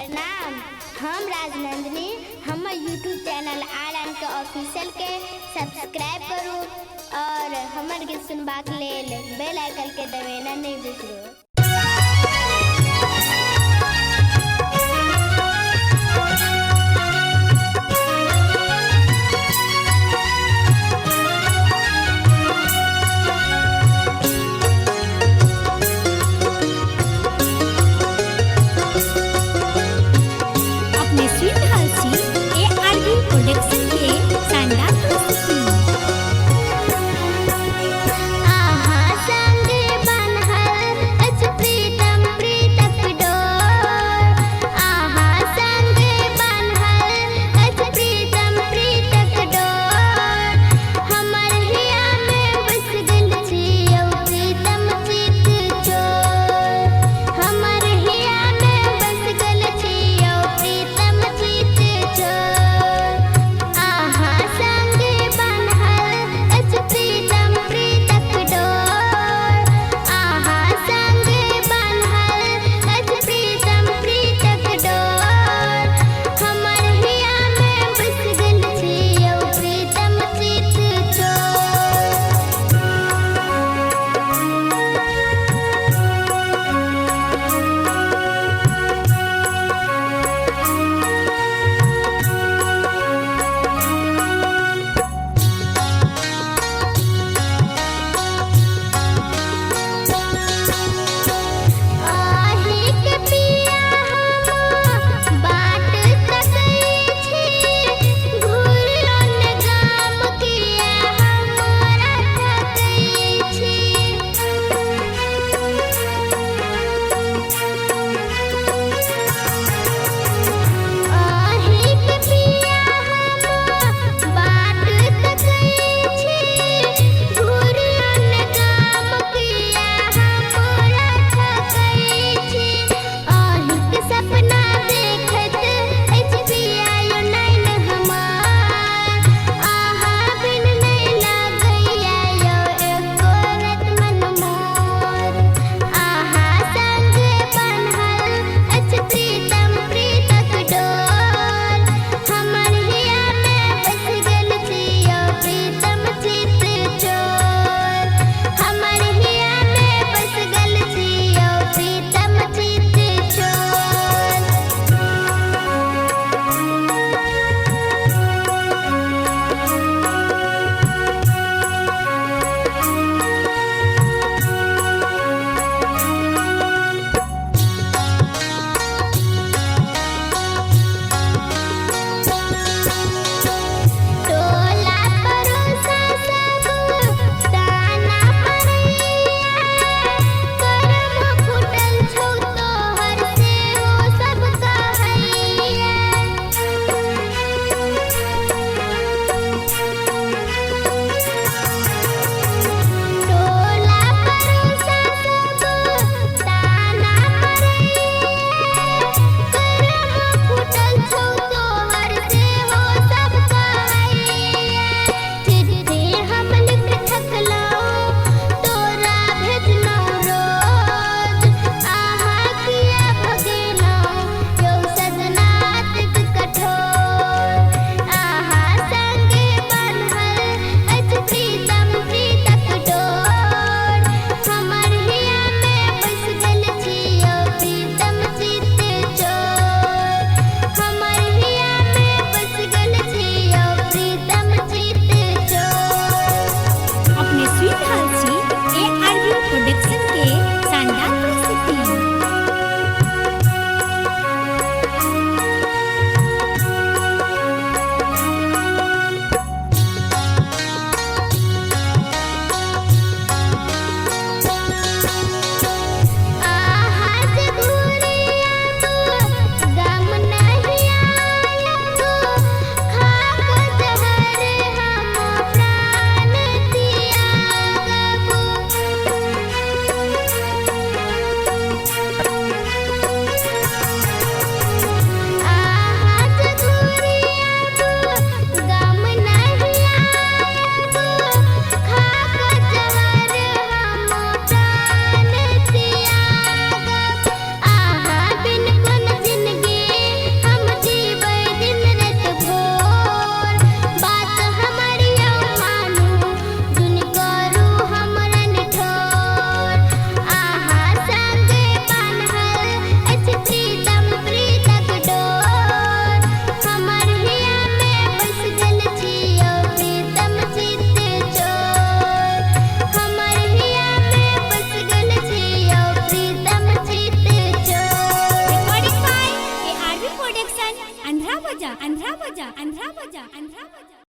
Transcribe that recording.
प्रणाम। हम राजनंदिनी। हमर यूट्यूब चैनल आर एन के ऑफिशियल के सब्सक्राइब करू और हमर गीत सुनबाक लेल बेल आइकन के दबेना नहि बिसरू। अपने सुनि रहल छी ए आर बी प्रोडक्शन के शानदार प्रस्तुति। आहा संग बनहल अछि प्रीतम प्रीतक डोर। आहा संग बनहल अछि प्रीतम प्रीतक डोर। हमर हिया में बस गेल छी यौ प्रीतम चित चोर। हमर हिया में बस गेल छी यौ प्रीतम चित चोर। बजा, अंधरा बजा, अंधरा बजा, अंधरा बजा।